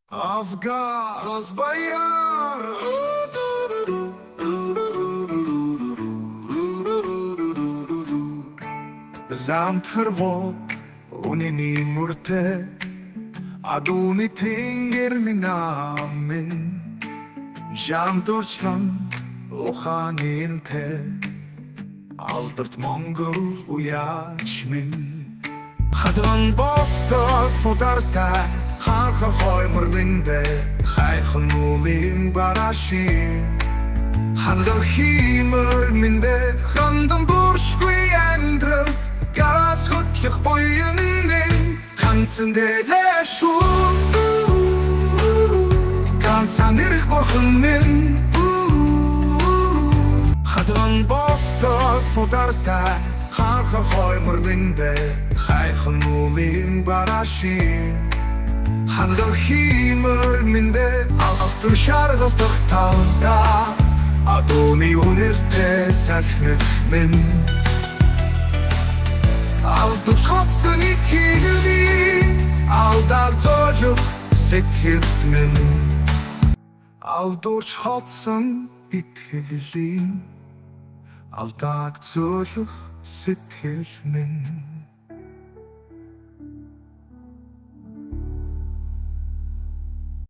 Авгаас баяр. Замтхарво үнэний мөртэй, адууны тэнгэр минь амин жамдурчлан ухааны энтэй, алдарт Монгол уяач минь. Хадан болто судартай, ханхан хоймор миндэ, хайхан уулын бараши, ханган хиймэр миндэ, хандан бүршгүй амьдрал газ хөтлөх буян минь, ганцан дээлээ шүү, ганцхан ирэх бурхан минь. Хадан болто судартай, ханхан хоймор миндэ, хайхан уулын бараши, ханган хиймэр миндэ, алтан шаргалтах талда адууны үнэртэй салхинах минь, алдаж хотсон итгэлийн алдааг зөөлөх сэтгэл минь, алдууч хотсон итгэлийн алдааг зөөлөх сэтгэл минь.